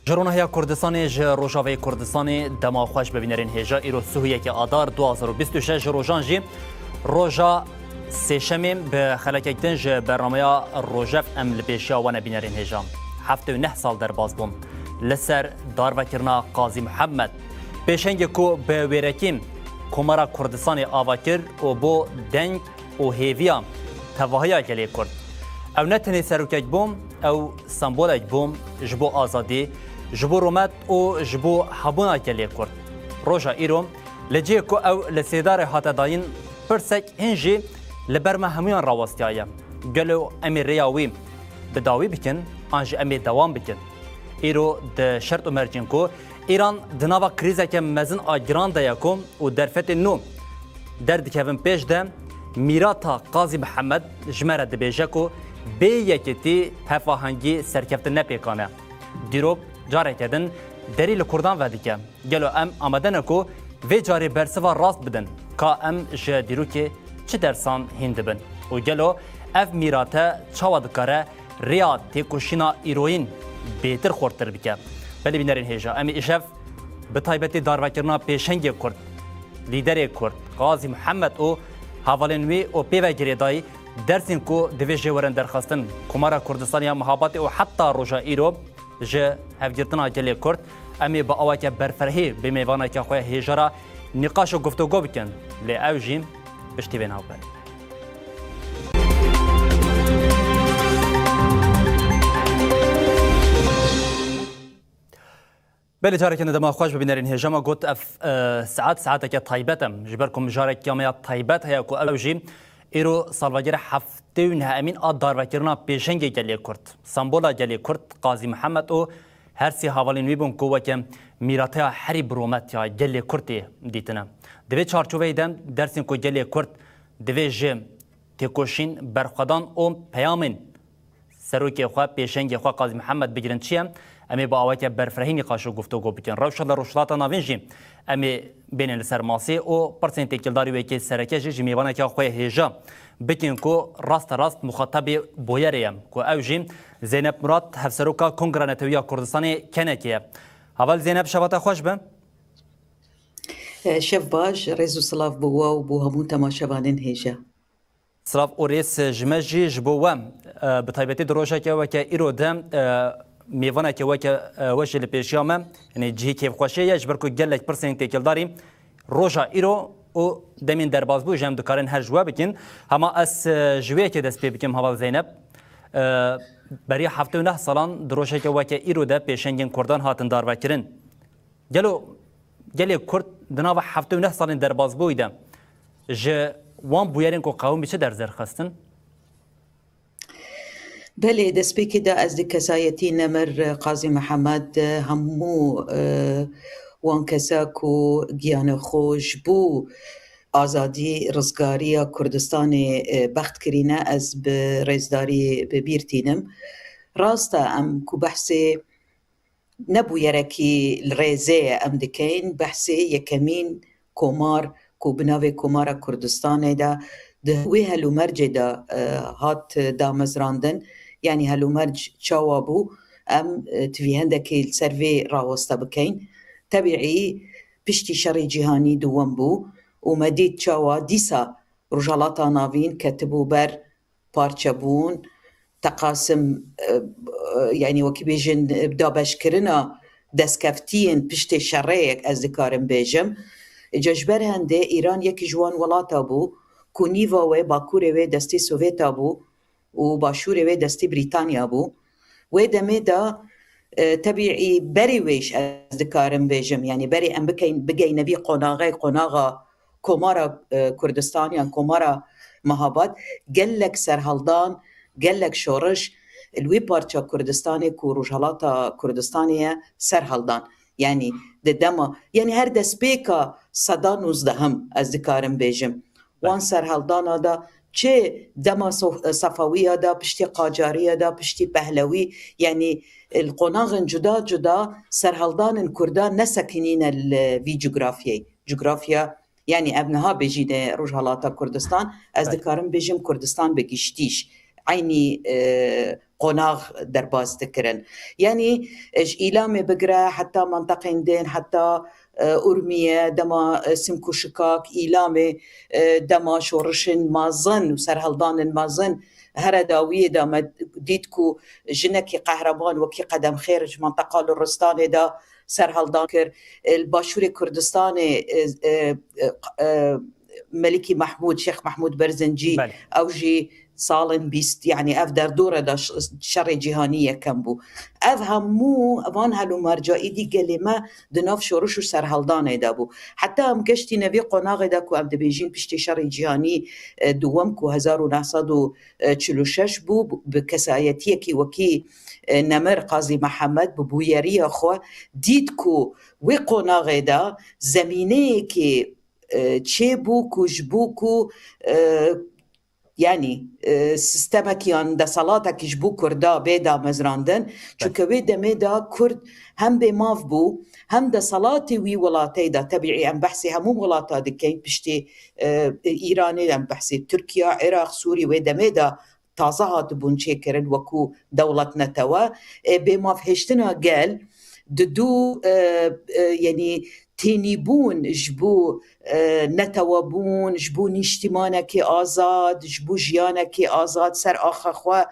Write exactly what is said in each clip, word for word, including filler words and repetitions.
Ji Ronahiya Kurdistanê, ji Rojavayê Kurdistanê dema xweş bi bînerên hêja. Îro sihuyekê Adar du hazar û bîst û şeş ji rojan jî roja sêşemê bi xelekek din ji bernameya Rojev em li pêşiya we ne bînerên hêja. Heftê û neh sal derbas bûn. Li ser darvekirina Qazî Mihemed, pêşengê ku bi wêrekî Komara Kurdistanê ava kir û bû deng û hêviya tevahiya gelê Kurd. Ew ne tenê serokek bû, ew sembolek bû ji bo azadî, ji bo rûmet û ji bo hebûna gelê Kurd. Roja îro, li cihê ku ew li sêdarê hate dayîn, pirsek hîn jî li ber me hemûyan rawestiyaye. Gelo em ê rêya wî bi dawî bikin, an jî em ê dewam bikin? Îro di şert û mercên ku Îran di nava krîzeke mezin a giran de ye ku û derfetên nû derdikevin pêş de, mîrata Qazî Mihemed ji me re dibêje ku bê yekêtî, hevahengî serkeftin ne pêkan e. Dîrok careke din derî li Kurdan vedike. Gelo em amade ne ku vê carê bersiva rast bidin? Ka em ji dîrokê çi dersan hîn dibin? Û gelo ev mîrate çawa dikare rêya têkoşîna îroyîn bêtir xurttir bike? Belê bînerên hêja, em ê îşev bi taybetî darvekirina pêşengê Kurd, lîderê Kurd, Qazî Mihemed û hevalên wî û pê ve girêdayî dersên ku divê jê werin derxistin, Komara Kurdistanê ya Mehabadê û heta roja îro ji hevgirtina gelê Kurd, em ê bi aweke berfirehî bi mêvaneke xwe hêja re nîqaş û guftûgo bikin, lê ew jî piştî vê navberê. Belê, careke din dema xweş bi bînerên hêja. Me got ev, e, saet, saeteke taybet e. Ji ber ku mijarekî me ya taybet heye ku ew jî îro salvegera heftê û nehemîn a darvekirina pêşengê gelê Kurd, sembola gelê Kurd, Qazî Mihemed û her sê hevalên wî bûn ku weke mîrateya herî bi rûmet ya gelê Kurd tê dîtine. Di vê çarçoveyê de dersên ku gelê Kurd divê ji têkoşîn, berxwedan û peyamên serokê xwe, pêşengê xwe Qazî Mihemed bigirin çi ye? Em ê bi aweke berfirehî nîqaş û guftûgo bikin. Rewşa li Rojhilata Navîn jî em ê bênin li ser masê û pirsên têkildarî wê yekê sereke jî ji mêvaneke xwe hêja bikin ku raste rast muxatabê boyerê ye, ku ew jî Zeynep Murat, Hevseroka Kongra Netewî ya Kurdistanê, kenekê ye. Heval Zeynep, şeva te xweş be. Şev baş, rêz û silav bo we û bo hemû temaşevanên hêja. Silav û rêz ji me jî ji bo we. E, bi taybetî di rojeke weke îro de, e, mêvaneke weke, e, we jî li pêşiya me, yanî cihê kêfxweşiyê ye, ji ber ku gelek pirsên têkildarî roja îro û demên derbasbû ji em dikarin her ji we bikin. Hema ez, e, ji wê yekê dest pê bikim, heval Zeynep. E, beriya heftê û neh salan di rojeke weke îro de pêşengên Kurdan hatin darvekirin. Gelo gelê Kurd di nava heftê û neh salên derbasbûyî de ji wan bûyerên ku qewimî çi ders derxistin? Belê, destpêkê de ez di kesayetî nemir Qazî Mihemed, hemû, e, wan kesa ku giyanê xwe ji bo azadî, rizgariya Kurdistanê, e, bext kirîne, ez bi rêzdarî bi bîr tînim. Rast e, em ku behsê ne bûyerekî li rêzê ye em dikeyin, behsê yekemîn komar ku bi navê Komara Kurdistanê de di wê helûmercê de, e, hat damezrandin, yanî helûmerc çawa bû, em, e, tivî hendekî li ser vê raweste bikeyin. Tebîî piştî Şerê Cîhanî Duwem bû û me dît çawa dîsa Rojhilata Navîn ketibû ber parçebûn, teqasim, e, e, yanî wekî bêjin, e, dabeşkirina destkeftiyên piştê şerê, yek ez dikarim bêjim. Îca ji ber hendê Îran yekî ji wan welata bû ku nîva wê, bakurê wê destê Sovêta bû û başûrê wê destê Brîtanya bû. Wê demê de, e, tebîî berê wê jî ez dikarim bêjim, yanî berê em bikeyn, bigeyne vî qonaxê, qonaxa Komara, e, Kurdistan yan Komara Mehabad, gelek serhildan, gelek şoriş li wî parça Kurdistanê ku Rojhilata Kurdistanê ye, serhildan. Yanî di dema, yanî her destpêka seda nûzdehim ez dikarim bêjim. Wan serhildana de çi dema so-, Sefewiya de, piştî Qacariya de, piştî Pehlewî, yanî li qonaxên cuda cuda serhildanên Kurda nesekinîne li vî cografyayê. Cografya, yanî ev niha bêjîne Rojhilata Kurdistan, ez dikarim bêjim Kurdistan bi giştî jî. eynî, e, qonax derbas dikirin. Yanî, e, ji Îlamê bigire heta menteqên din, heta, e, Urmiye, dema, e, Simk û Şikak, Îlamê, e, dema şorişên mezin û serhildanên mezin here dawiyê de me dît ku jinekî qehreman wekî Qedemxêr ji menteqa Luristanê de serhildan kir. Li Başûrê Kurdistanê, e, e, e, e, Melikî Mehmûd, Şêx Mehmûd Berzincî, Belê. Ew jî salên bîst, yanî ev derdora de ş-, şerê cîhanî yekem bû. Ev hemû van hel û merca êdî gelê me di nav şoriş û serhildanê de bû. Heta em geştîne vê qonaxê de ku em dibêjin piştî şerê cîhanî, e, duwem ku hezar û neh sed û çil û şeş bû, bi kesayetiyekî wekî, e, Nemir Qazî Mihemed bi bûyeriya xwe dît ku wê qonaxê de zemîneyekê, e, çêbû ku ji bo ku, e, yanî, e, sistemekî yan deselatekî ji bo Kurda bê damezrandin. Belê. Çunke wê demê de Kurd hem bêmav bû, hem deselatê wî welatê de, tebîî em behsê hemû welata dikin, piştî, e, Îranê em behsê Tirkiye, Iraq, Sûrî wê demê de taze hatibûn çêkirin wekû dewlet netewe. E, bêmavhêştina gel, di dû, e, e, yanî tênîbûn ji bo, e, netewebûn, ji bo nîştîmanekê azad, ji bo jiyanekê azad ser axa xwe,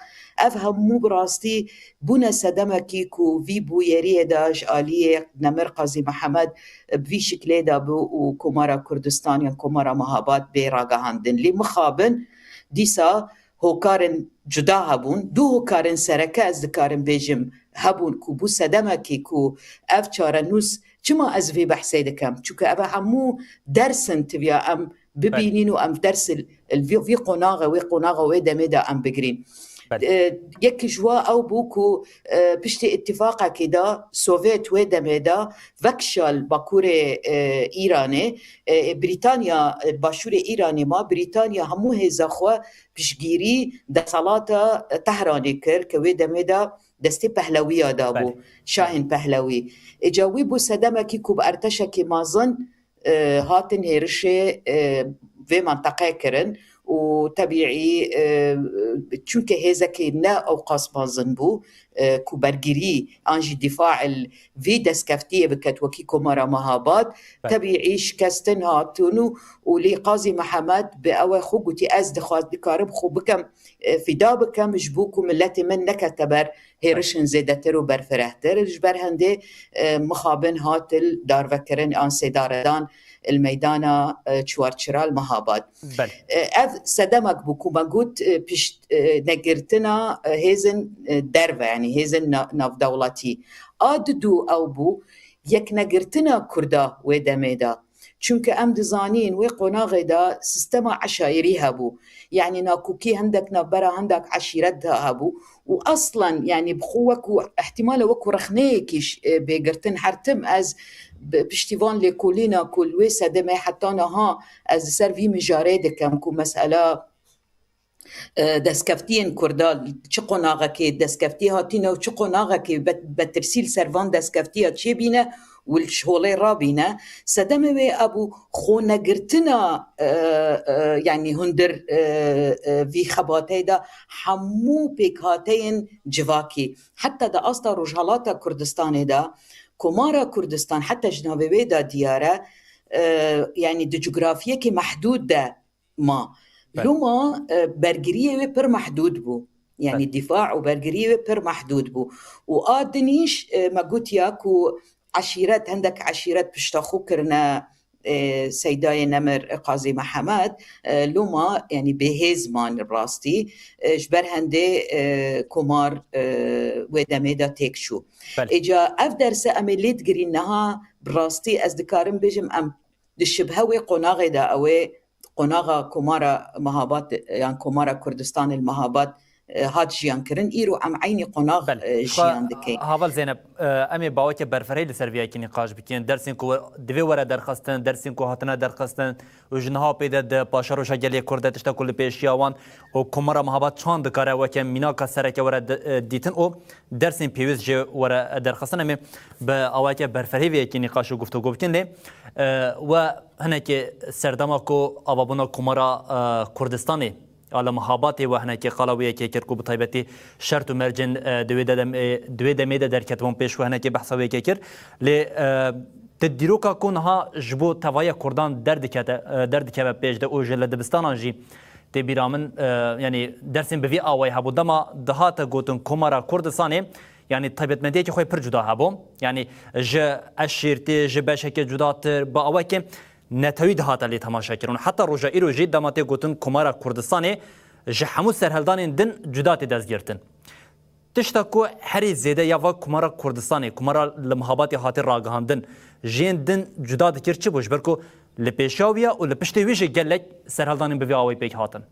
ev hemû bi rastî bûne sedemekî ku vî bûyeriyê de ji aliyê Nemir Qazî Mihemed bi vî şiklê de bû û Komara Kurdistan yan Komara Mehabad bê ragihandin. Lê mixabin dîsa hokarên cuda hebûn. Du hokarên sereke ez dikarim bêjim hebûn ku bû sedemekî ku ev çarenûs, çima ez vê behsê dikim? Çunke ev hemû dersin tiviya em bibînîn û em ders li vî, vî qonaxê, wê qonaxa wê demê de em bigirîn. Belê. E, yek ji wa ew bû ku, e, piştî îtîfaqekê de Sovyet wê demê de vekşa li bakurê, e, Îranê, e, Brîtanya, e, başûrê Îranê ma, Brîtanya hemû hêza xwe piştgirî desalata Tehranê kir, ke wê demê de destê Pehlewiya da bû, Belê. Şahên Pehlewî. Îca wî bû sedemekî ku bi erteşekî mezin, e, hatin hêrişê, e, vê menteqe kirin û tebîî, e, çunke hêzekê ne ewqas mezin bû, e, ku bergirî an jî dîfa li vî destkeftiyê biket wekî Komara Mehabad, Belê. Tebîî şikestin hatin û, û lê Qazî Mihemed bi ew e xwe gotî, ez dixwaz dikarim xwe bikem, e, fîda bikem ji bo ku miletê min nekete ber hêrişên zêdetir û berfirehtir. Ji ber hendê, e, mixabin hat li darvekirin an sêdaredan li meydana, e, Çuarçira li Mehabad. Belê. E, ev sedemek bû ku me got, e, pişt, e, negirtina, e, hêzên, e, derve, yanî hêzên na-, navdewletî. A didu ew bû, yeknegirtina Kurda wê demê de. Çunke em dizanîn wê qonaxê de sistema eşayirî hebû. Yanî nakokî hindek navbera hindek eşîret de hebû û eslen, yanî bi xwe wekû, ihtimale wekû rexneyekî ş-, e, bê girtin. Her tim ez bi piştî van lêkolîna ku li wê sedemê heta niha ez li ser vî mijarê dikim ku mesela, e, destkeftiyên Kurda çi qonaxekê destkeftî hatîne û çi qonaxekê be-, betirsî li ser van destkeftiya çêbîne û li ji holê rabîne. Sedemê wê ebû xwenegirtina, e, e, yanî hundir, e, e, vî xebateyê de hemû pêkhateyên civakî. Heta di asta Rojhalata Kurdistanê de, Komara Kurdistan heta ji navê wê de diyar e, e, yanî di cografiyekî mehdûd de ma. Belê. Loma, e, bergiriyê wê pir mehdûd bû. Yanî Belê. Dîfa û bergiriyê wê pir mehdûd bû. Û a dinîş, e, me gotiya ku eşîret, hindek eşîret pişta xwe kirine, e, Seydayê Nemir, e, Qazî Mihemed, e, loma, yanî bêhêz man rastî, e, ji ber hendê, e, komar, e, wê demê de têk çû. Belê. Êca ev derse em ê lê digirîn niha bi rastî ez dikarim bêjim em di şibhe wê qonaxê de ew ê qonaxa Komara Mehabad yan Komara Kurdistanê li Mehabad, e, hat jiyan kirin. Îro em eynî qonax, Belê. e, Xwe jiyan dike. Haval Zeynep, e, em ê baweke berfirehî li ser vê yekê nîqaş bikin. Dersên ku we-, divê were derxistin, dersên ku hatine derxistin û ji niha pê de di paşeroja gelê Kurd de tişta ku li pêşiya wan û Komara Mehabad çand dikare weke mînaka sereke were di-, e, dîtin û dersên pêwîst jê were derxistin. Em ê bi awayeke berfirehî vê yekê nîqaş û guftûgo bikin lê, e, we hinekî serdema ku avabûna Komara, e, Kurdistanê Ya li Mihabatê we hinekê qala wê yekê kir ku bi taybetî şert û mercên, e, di wê de dem-, e, di wê demê de derketibûn pêş we hinekê behsa wê yekê kir. Lê, e, di dîroka ku niha ji bo tevahiya Kurdan derdikete, e, derdikeve pêş de û ji li dibistanan jî tê bîra min, e, yanî dersên bi vî awayî hebû. Dema dihate gotin Komara Kurdistanê, yanî taybetmendiyekî xwe pir cuda hebû. Yanî ji eşîrtê, ji beşeke cudatir, bi awayekê netewî dihate lê temaşekirin. Heta roja îro jî dema tê gotin Komara Kurdistanê ji hemû serhildanên din cuda tê destgirtin. Tişta ku herî zêde ya va Komara Kurdistanê, Komara li Mihabatê hate ragihandin, ji yên din cuda dikir çi bû? Ji ber ku li pêşiya wî ya û li piştê wî jî gelek serhildanên bi vî awayî pêk hatin.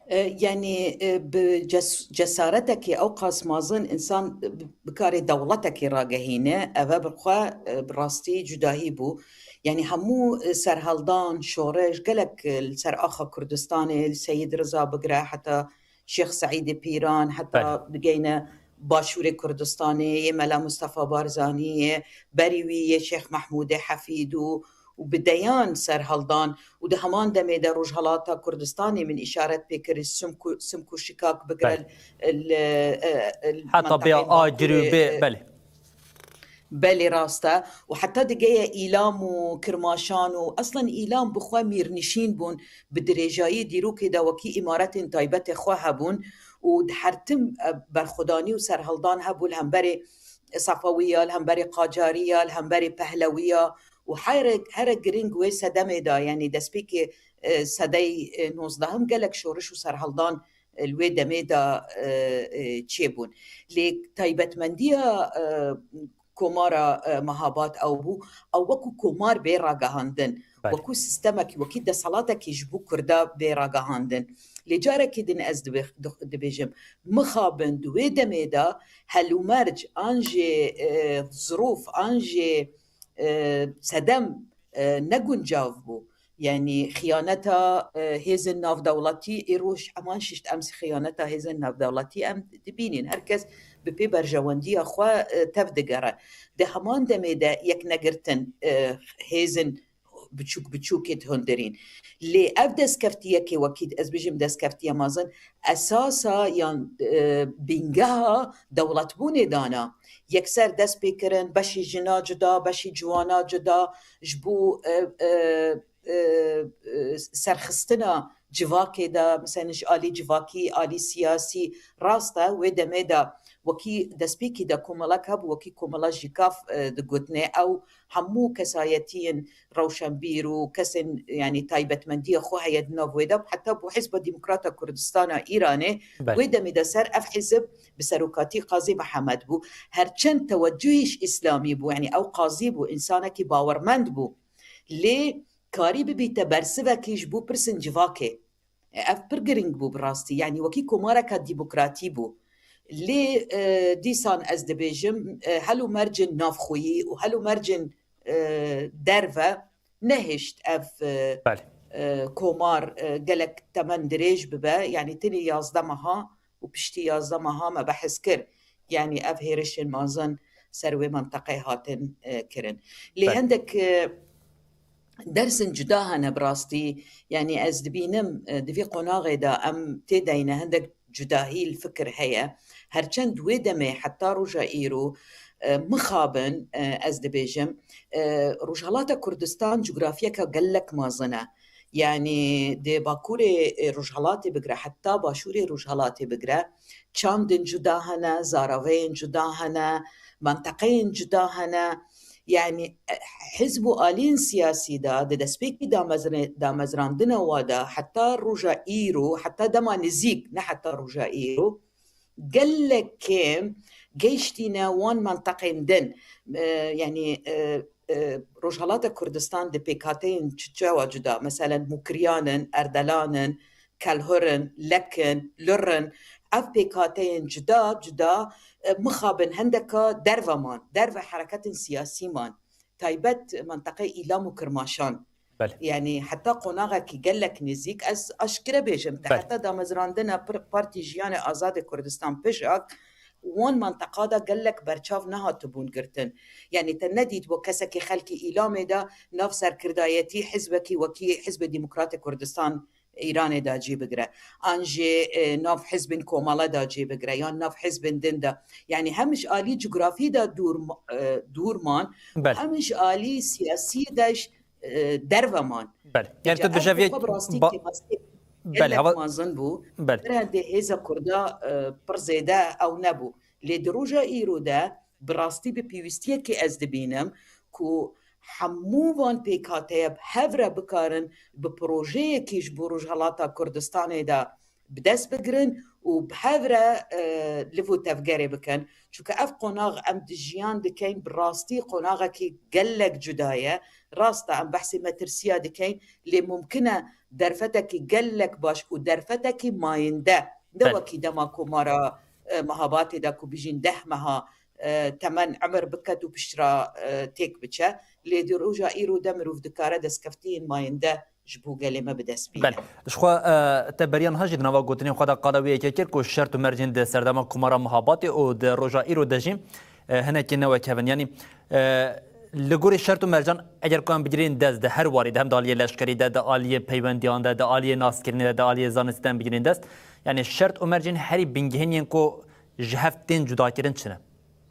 E, yanî, e, bi ces-, cesaretekê ew qas mezin însan bi, bikarê dewletekê ragehîne, ev e bi xwe, e, bi rastî cudahî bû. Yanî hemû, e, serhildan, şoreş, gelek, e, li ser axa Kurdistanê, li Seyîd Riza bigire, heta Şêx Seîdê Pîran, heta Belê. digeyne başûrê Kurdistanê, yê Mela Mustafa Barzanî, yê berî wî yê Şêx Mehmûdê Hefîd û û bi deyan serhildan û di heman demê de Rojhelata Kurdistanê min îşaret pê kir, Simku-, Simkû Şikak bigire Belê. li, e, e, Heta bê menteqeyên Agirî û Bakurê, bê, e, belê. Belê rast e. Û heta digeye Îlam û Kirmaşan û eslen Îlam bi xwe mîrnişîn bûn, bi dirêjayî dîrokê de wekî îmaretên taybetê xwe hebûn û di her tim, e, berxwedanî û serhildan hebû li hemberê Sefewî ya, li hemberê Qacarî ya, li hemberê Pehlewî ya û here, here giring wê sedemê de, yanî destpêkê, e, sedey, e, nozdehim gelek şoriş û serhildan, e, li wê demê de, e, e, çêbûn. Lê taybetmendiya, e, Komara, e, Mehabad ew bû, ew wekû komar bê ragihandin, Belê. wekû sîstemekî, wekî desthilatekî ji bo Kurda bê ragihandin. Lê carekî din ez dibe-, di-, dibêjim, mixabin di wê demê de helûmerc an jî, e, zirûf an jî, e, sedem, e, neguncav bû. Yanî xiyaneta, e, hêzên navdewletî, îroj heman şişt em xıyaneta hêzên navdewletî em dibînin. Her kes bi pê berjewendiya xwe, e, tev digere. Di heman demê de yeknegirtin, e, hêzên biçûk biçûkê dihundirîn. Lê ev destkeftiyekê wekî ez bijim destkeftiyê mezin, esasa yan, e, bîngeha dewletbûnê dana. Yekser dest pê kirin, beşî jina cuda, beşî ciwana cuda, ji bo, e, e, e, e, serxistina civakê de, mesela ji alî civakî, alî siyasî, rast e, wê demê de wekî destpêkî de komelek hebû, wekî komela Jîkaf, e, digotinê. Ew hemû kesayetiyên rewşenbîr û kesên, yanî taybetmendiya xwe heye di nav wê de, heta bo Hizba Demokrata Kurdistana Îranê, Belê. wê demê de ser ev hizb bi serokatî Qazî Mihemed bû. Her çend tewecihî ji îslamî bû, yanî ew qazî bû, însanekî bawermend bû. Lê karî bibîte bersivekî ji bo pirsên civakê. Ev pir giring bû bi rastî. Yanî wekî komareka demokratî bû. Lê, e, dîsan ez dibêjim, e, hel û mercên navxweyî û hel û mercên, e, derve nehişt ev, e, Belê. e, komar, e, gelek temen dirêj bibe. Yanî tenê yazdeh meha û piştî yazdeh meha me behs kir. Yanî ev hêrişên mezin ser wê menteqeyê hatin, e, kirin. Lê Belê. hendek, e, dersên cuda hene bi rastî. Yanî ez dibînim, e, di vî qonaxê de em tê deyne hindek cudahî li fikir heye. Her çend wê demê heta roja îro, e, mixabin, e, ez dibêjim, e, Rojhelata Kurdistan cografyeka gelek mezin e. Yanî di bakurê, e, Rojhelatê bigire heta başûrê Rojhelatê bigire, çandên cuda hene, zaraveyên cuda hene, menteqeyên cuda hene. Yanî, e, hizb û aliyên siyasî de, di destpêkî damezrê-, damezrandina wa de, heta roja îro, heta dema nizîk, ne heta roja îro, gelekê geyştîne wan menteqên din. E, yanî, e, e, Rojhelata Kurdistan di pêkhateyên çi-, çawa cuda, meselen, Mukriyan in, Erdelan in, Kelhur in, Lek in, Lur in, ev pêkhateyên cuda cuda, e, mixabin hendeka derve man, derve hereketên siyasî man, taybet menteqeyê Îlam û Kirmaşan. Belê. Yanî heta qonaxekî gelek nêzîk, ez aşkire bêjim, te Belê. heta damezrandina pir-, Partî Jiyanê Azadê Kurdistan, pijak, wan menteqa de gelek berçav nehatibûn girtin. Yanî te nedîtibû kesekî xelkî Îlamê de nav serkirdayetî hizbekî wekî Hizbê Demokratê Kurdistan Îranê de cî bigire, an jî, e, nav hizbên komale de cî bigire, yan nav hizbên din de. Yanî hem ji alî cografî de dûr ma-, e, dûr man, Belê. hem ji alî siyasî de jî, e, derve man. Belê. Yani Îca tu ev dijeviyek xwe bi rastî ba-, kêmasiyek belê, gelek hava-, mezin bû. Belê. Her hindê hêza Kurda, e, pir zêde ew nebû. Lê di roja îro de bi rastî bi pêwîstiyekê ez dibînim ku hemû van pêkhateye bi hev re bikarin bi projeyekî ji bo Rojhelata Kurdistanê de bi dest bigirin û bi hev re, e, liv û tevgerê bikin. Çunke ev qonax em di jiyan dikeyn bi rastî qonaxekî gelek cuda ye. Rast e, em behsê metirsiya dikeyn, lê mumkin e derfetekî gelek baş û derfetekî mayînde, ne Belê. wekî dema Komara, e, Mehabatê de ku bijîn deh meha, e, temen emir biket û piştre, e, têk biçe. Lê di roja îro de mirov dikare destkeftiyên mayînde ji bo gelê me bi dest bîne. Belê. Ji xwe, e, te beriya niha jî di nava gotinên xwe de qala wê yekê kir ku şert û mercên di serdema Komara Mehabatê û di roja îro de jî, e, hinekî ne wek hev in. Yanî, e, li gorî şert û mercan eger ku em bigirîn dest di her warî de, hem di aliyê leşkerî de, di aliyê peywendiyan de, di aliyê naskirinê de, di aliyê zanistî de em bigirîn dest, yanî şert û mercên herî bingehîn yên ku ji hev tên cudakirin çi ne?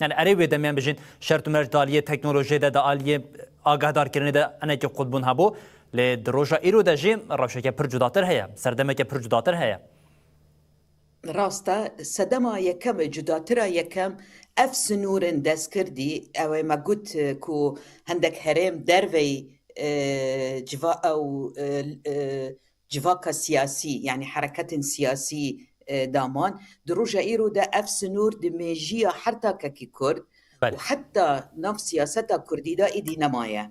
Yani erê wê demê em bijîn şert û merc di aliyê teknolojiyê de, di aliyê agahdarkirinê de hinekî qutbûn hebû. Lê di roja îro de jî rewşeke pir cudatir heye, serdemeke pir cudatir heye. Rast e, sedema yekem, cudatira yekem ev sinûrên destkirdî, ew ê me got, e, ku hindek herêm derveyî, e, civa ew, e, e, civaka siyasî, yanî hereketên siyasî, e, daman. Di roja îro de ev sinûr di mêjiya her takekî Kurd Belê. û heta nav siyaseta Kurdî de êdî nemaye.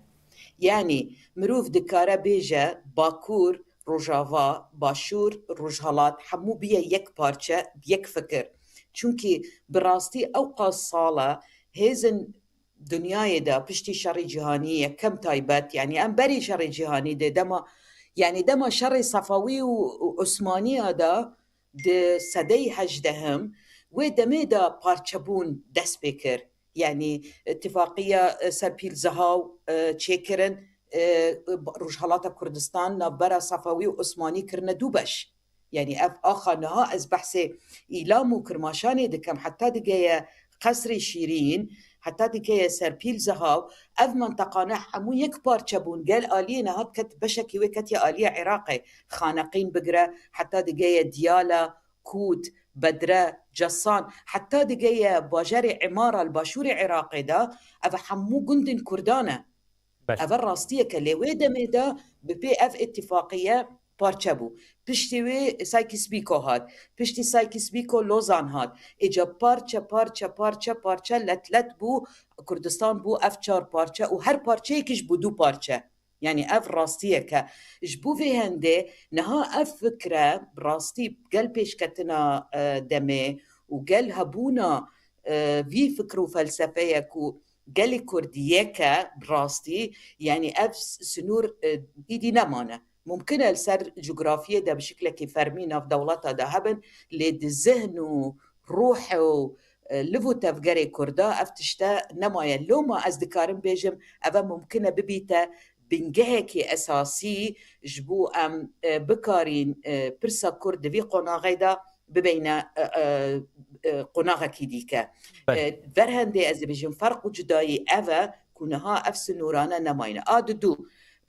Yanî mirov dikare bêje Bakur, Rojava, Başûr, Rojhelat, hemû biye yek parçe, yek fikir. Çunkî bi rastî ewqas sal e hêzên dinyayê de piştî şerê cîhanî yekem taybet, yanî em berî şerê cîhanî de dema, yanî dema şerê Sefawî û, û Osmaniya de di sedeyê hejdehim, wê demê de parçebûn dest pê kir. Yanî îtifaqiya, e, Serpîl Zihaw, e, çêkirin, e, Rojhelata Kurdistan navbera Sefawî û Osmanî kirine du beş. Yanî ev axa niha ez behsê Îlam û Kirmaşanê dikim, heta digeye Qesrê Şîrîn, heta digeye Serpîl Zihaw, ev menteqane hemû yek parçe bûn. Gel aliyê niha diket beşekî wê ketiye aliyê Iraqê. Xaneqîn bigire, heta digeye Diyala, Kût, Bedre, Cesan, heta digeye bajarê Îmara li başûrê Iraqê de, ev hemû gundên Kurdan e. Belê. Ev rastiyek e, lê wê demê de bi pê ev îtifaqiye parçe bû. Piştî wê Sykes-Picot hat. Piştî Sykes-Picot Lozan hat. Îca parçe, parçe, parçe, parçe, let let bû. Kurdistan bû ev çar parçe û her parçeyekî ji bû du parçe. Yanî ev rastiyek e. Ji bo vê hindê niha ev fikre bi rastî gel pêşketina, e, demê û gel hebûna, e, vî fikr û felsefeye ku gelê Kurd yek e bi rastî, yanî ev s-, sinûr, e, îdî nemane. Mumkin e li ser cografiyê de bi şiklekî fermî nav dewleta de hebin, lê di zihn û ruh û, e, liv û tevgerê Kurda ev tişte nemaye. Loma ez dikarim bêjim, ev e mumkin e bibîte bingehekî esasî ji bo em, e, bikarîn, e, pirsa Kurd di vî qonaxê de bibeyne, e, e, e, qonaxekî dîke. Belê. E, verhendê ez dibêjim ferq û cudayî ev e ku niha ev sinûrane nemayne. A didu,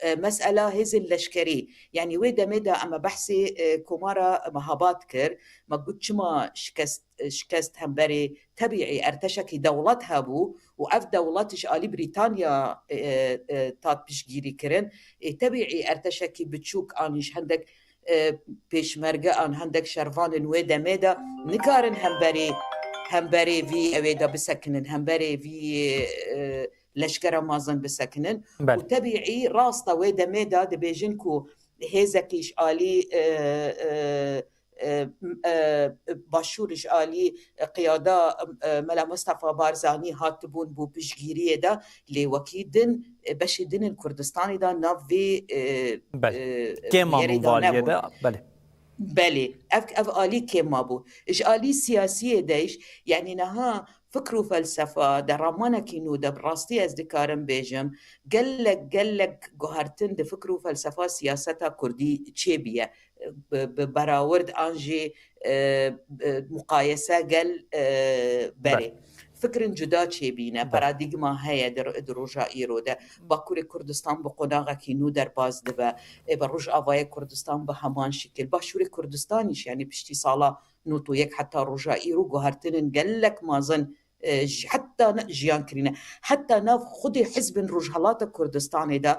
e, mesela hêzên leşkerî, yanî wê demê de em behsê, e, Komara Mehabat kir, me got çima şikest, e, şikest hemberê tebîî erteşekî dewlet hebû û ev dewlet ji alî Brîtanya, e, e, tat piştgîrî kirin. Ê tebîî erteşekî biçûk an ji hindek, e, pêşmerge an hindek şervanên wê demê de nikarin hemberî, hemberê vî ewê de bisekinin, hemberê vî, e, leşkera mezin bisekinin. Belê. Û tebîî rast e wê demê de dibêjin ku hêzekî ji alî, e, e, e, e, Başûr ji alî qiyada, e, Mela Mustafa Barzanî hatibûn bû piştgîriyê de, lê wekî din, e, beşê din in Kurdistanê de nav vê, e, Belê. e, Kêm bûyerê mabûn de valiyê nebûn. De, belê. Belê, ev, ev alî kêm mabû. Ji alî siyasiyê de jî, yanî niha fikr û felsefa de ramanekî nû de bi rastî ez dikarim bêjim, gelek, gelek guhertin di fikr û felsefa siyaseta kurdî çêbûye. bi, bi berawird an jî, e, e, muqayese gel, e, berê. Fikirin cuda çêbîne, paradîgma heye di, di roja îro de. Bakurê Kurdistan bi qonaxekî nû derbas dibe. Ê, bi Rojavayê Kurdistan bi heman şikil. Başûrê Kurdistanî jî, yanî piştî sala nod û yek heta roja îro guhertinên gelek mezin, e, ji, heta ne, jiyan kirîne. Heta nav xwedê hizbên Rojhelata Kurdistanê de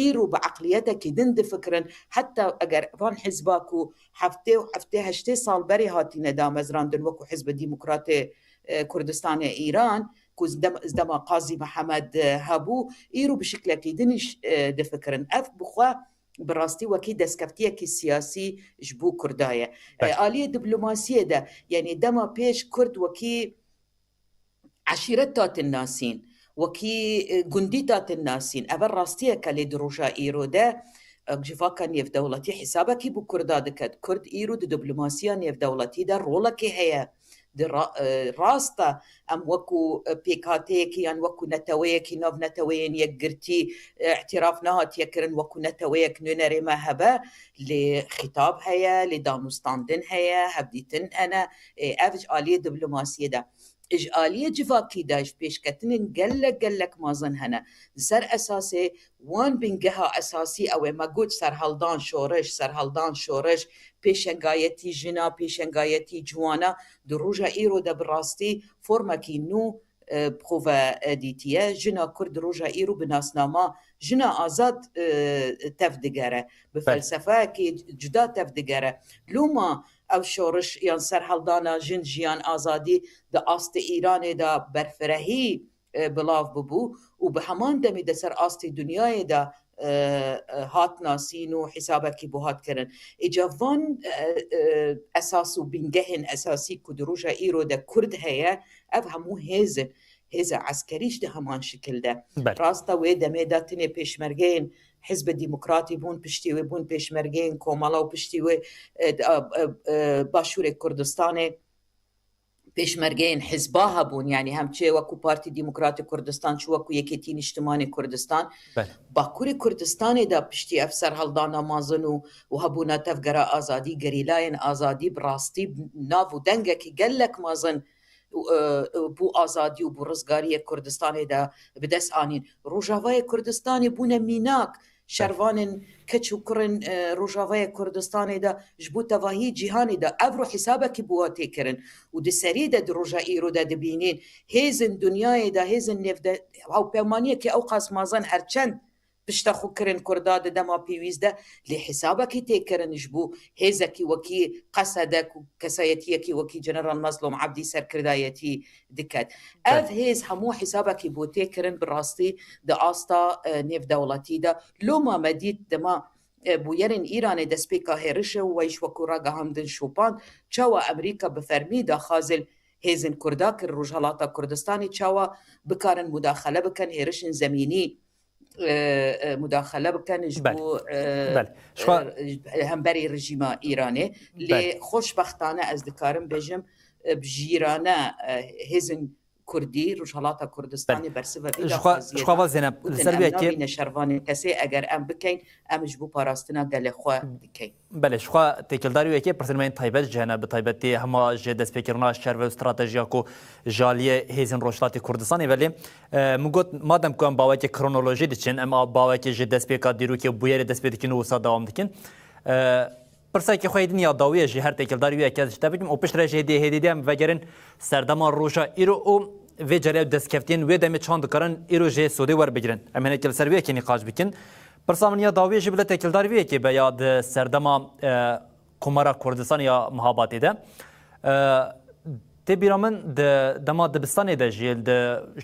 îro bi eqliyetekî din difikirin. Heta eger van hizba ku heftê û heftê heştê sal berê hatîne damezrandin wekû Hizbi Demokratê, e, Kurdistanê Îran, ku dem-, dema Qazî Mihemed, e, hebû, îro bi şiklekî din jî, e, difikirin. Ev bi xwe bi rastî wekî destkeftiyekî siyasî ji bo Kurda ye. E, Belê. Aliyê diplomasiyê de, yanî dema pêş Kurd wekî eşîret datin nasîn, wekî, e, gundî datin nasîn. Eve rastiyeke lê di roja îro de, e, civaka nêvdewletî hesabekî bo Kurda diket. Kurd îro di diplomasiya nêvdewletî de rolekê heye. Di ra-, e, rast e, em wekû, e, pêkhateyekî yan wekû neteweyekî nav neteweyên yekgirtî, e, îtiraf nehatiye kirin wekû neteweyek nûnerê me hebe, lê xîtab heye, lê danûstandin heye, hevdîtin hene, e, ev ji aliyê diplomasiyê de. Ji aliyê civakî de ji pêşketinên gelek, gelek mezin hene. Li ser esasê wan bingeha esasî ew ê me got serheldan şoriş, serheldan şoriş, pêşengayetî jina, pêşengayetî ciwana di roja îro de bi rastî formekî nû, e, bi xwe ve, e, dîtiye. Jina Kurd di roja îro bi nasnama jina azad, e, tev digere. Bi Belê. felsefeyekî cuda tev digere. Loma ew şoriş yan serheldana jin, jiyan, azadî di astê Îranê de berfirehî, e, bilav bibû û bi heman demê de ser astê dinyayê de, e, e, hat nasîn û hesabekî bo hat kirin. Îca van, e, e, esas û bingehên esasî ku di roja îro de Kurd heye, ev hemû hêz in. Hêza eskerî jî di heman şikil de. Belê. Rast e, wê demê de tinê pêşmergeyên Hizbi Demokratî bûn, piştî wê bûn pêşmergeyên Komala û piştî wê, e, d-, e, e, e, Başûrê Kurdistanê pêşmergeyên hizba hebûn, yanî hem çi wekû Partî Demokratî Kurdistan, çi wekû Yekêtî Niştimanê Kurdistan. Belê. Bakurê Kurdistanê de piştî ev serheldana mezin û, û hebûna tevgera azadî, gerîlayên azadî bi rastî nav û dengekî gelek mezin û, e, e, bo azadî û bo rizgariyê Kurdistanê de bi dest anîn. Rojavayê Kurdistanê bûne mînak. Şervanên keç û kurên, e, Rojavayê Kurdistanê de ji bo tevahî cîhanê de ev ro hesabekî bo hat tê kirin û di serî de di roja îro de dibînîn hêzên dinyayê de, hêzên nêvde, hawpeymaniyekî ew qas mezin her çend pişta xwe kirin Kurda di dema pêwîst de, lê hesabekî tê kirin ji bo hêzekî wekî Qesede ku kesayetiyekî wekî General Mazlûm Ebdî serkirdayetî diket. Ev Belê. hêz hemû hesabekî bo tê kirin bi rastî di asta, e, nêvdewletî de. Loma me dît dema, e, bûyerên Îranê destpêka hêrişê û wey ji wekû ragihandin şopand, çawa Amerîka bi fermî daxwazil hêzên Kurda kir Rojhelata Kurdistanê, çawa bikarin mudaxele bikin hêrişên zemînî, e, e, mudaxele bikin ji Belê. bo, e, Belê. Ji xwe e, hemberî rejîma Îranê. Lê Belê. xoşbextane ez dikarim bêjim, e, bi jîrane, e, hêzên Kurdî, Rojhelata Kurdistanê Belê. bersiva vî Ji xwe, daxwaziyê ji xwe da. va Zeynep, li Gotin, ser vê em yekê nabîne şervanên kesê, eger em bikeyn, em ji bo parastina gelê xwe dikeyn. Belê, ji xwe têkildar wê yekê pirsên me yên taybet jî hene, bi taybetî hema ji destpêkirina şer ve û stratejiya ku ji aliyê hêzên Rojhilatê Kurdistanê ve lê, e, min got, madem ku em bi awayekî kronolojî diçin, em a, bi awayekî ji destpêka dîrokê û bûyerê dest pê dikin û wisa dewam dikin. E, pirsekê xwe yê din ya dawiyê jî her têkildar wê yekê ez ji te bikim û piştre jî hêdî hêdî dê em vegerin serdema roja îro û vê carê ew destkeftiyên wê demê çand dikarin îro jê sodê werbigirin. Em hinekî li ser wê yekê nîqaş bikin. Pirsa min ya dawiyê jî bila têkildar vê yekê be ya di serdema, e, Komara Kurdistanê ya Mihabatê de. E, tê bîra min di dema dibistanê de jî di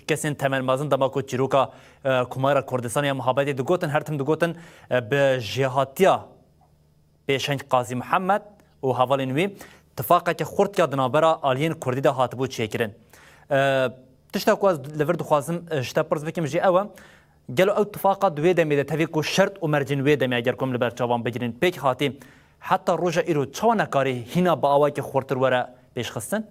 kesên temelmezin dema ku çîroka, e, Komara Kurdistanê ya Mihabatê digotin, her tim digotin, e, bi jêhatiya pêşeng Qazî Mihemed û hevalên wî tifaqeke xurt ya di navbera aliyên Kurdî de hatibû çêkirin. E, tişta ku ez li vir dixwazim, e, ji te pirs bikim jî ew e, gelo ew tifaqa di wê demê de tevî ku şert û mercên wê demê eger ku em li ber çavan bigirîn pêk hatî, heta roja îro çawa nekarî hîna bi awayekî xurtir were pêşxistin?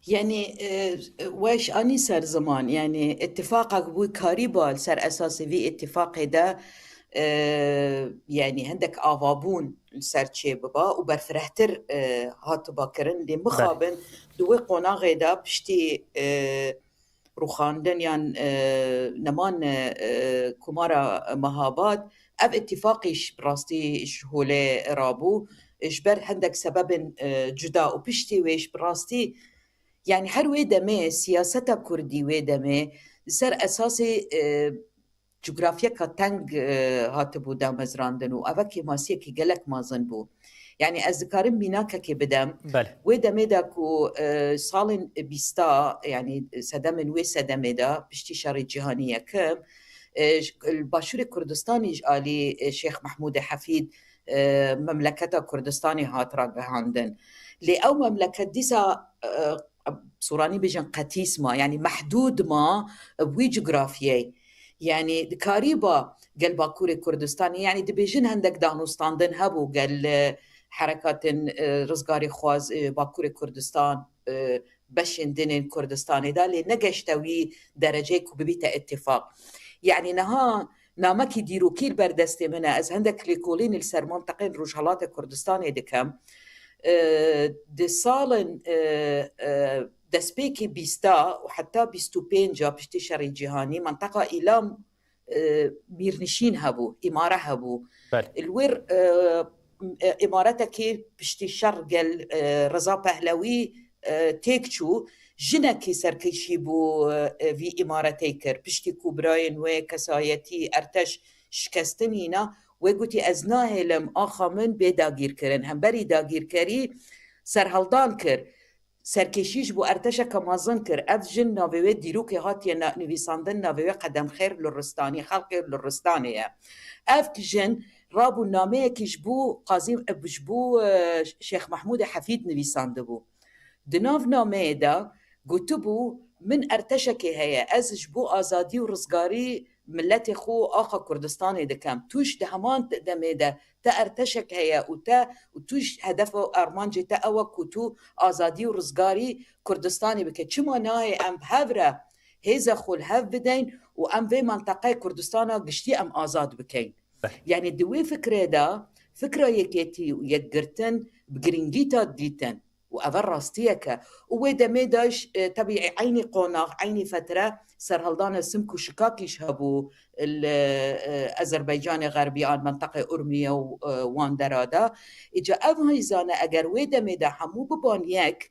Yanî, e, weş anî ser ziman, yanî îttifaqek bû karîba li ser esasê vî îttifaqê de, e, yanî hindek avabûn li ser çê biba û berfirehtir, e, hatiba kirin. Lê mixabin di wê qonaxê de piştî, e, rûxandin yan, e, neman, e, Komara Mehabad, ev îtîfaqî ji bi rastî ji holê rabû. Ji ber hindek sebebên, e, cuda û piştî wê ji bi rastî, yanî her wê demê siyaseta kurdî wê demê li ser esasê, e, cografyeka teng, e, hatibû damezrandin û eva kêmasiyekî gelek mezin bû. Yanî ez dikarim mînakekê bidem. Belê. Wê demê de ku, e, salên bîsta, yanî sedemên wê sedemê de piştî Şerê Cîhanî Yekim, e, ji, li Başûrê Kurdistanê ji alî, e, Şêx Mehmûdê Hefîd, e, memleketa Kurdistanê hat ragihandin. Lê ew memleket dîsa, e, Sûranî bêjin qetîs ma, yanî mehdûd ma bi wî cografyeyê. Yanî dikarîba gel Bakurê Kurdistanê, yanî dibêjin hindek danûstandin hebû gel, e, herekatên, e, rizgarî xwaz, e, Bakurê Kurdistan, e, beşên din ên Kurdistanê de, lê negeşte wî dereceyê ku bibîte îtîfaq. Yanî niha namekî dîrokî li ber destê min e. Ez hindek lêkolînê li ser mantiqên Rojhelatê Kurdistanê dikim. E, di salên, e, e, destpêkê bîsta û heta bîst û pênca piştî Şerê Cîhanî, mantiqa Îlam, e, mîrnişîn hebû, îmare hebû. Belê. Li wir, e, e, îmaretekî piştî şer gel, e, Reza Pehlewî, e, têk çû, jinekî serkêşî bû, e, vî îmaretê kir. Piştî ku birayên wê, kesayetî, erteş şikestin îna, wê gotî, ez nahêlim axa min bê dagîrkirin. Hemberî dagîrkerî serhildan kir. Serkêşî ji bo erteşeke mezin kir. Ev jin navê wê dîrokê hatiye na-, nivîsandin, navê wê Qedemxêr Luristanî, xelkê Luristanê ye. Ev jin rabû nameyekî ji bo Qazî, ji bo, e, Şêx Mehmûdê Hefîd nivîsandibû. Di nav nameyê de gotibû, min erteşekê heye, ez ji bo azadî û rizgarî miletê xwe û axa Kurdistanê dikem. Tu ji di heman demê de te erteşek heye û te û tu ji hedef û armancê te ew e ku tu azadî û rizgarî Kurdistanê bike. Çima nayê em bi hev re hêza xwe li hev bideyn û em vê menteqeyê Kurdistana giştî em azad bikeyn? Belê. Yanî di wê fikrê de fikra yekêtî û yekgirtin bi girîngî ta dîtin. Û eve rastiyek e. Û wê demê de ji, e, tebî eynî qonax, eynî fetre serhildana Simk û Şikakî jî hebû li, e, Azerbaycanê Xerbî an menteqê Urmiye û, e, wan dera de. Îca ev hîzane eger wê demê de hemû biban yek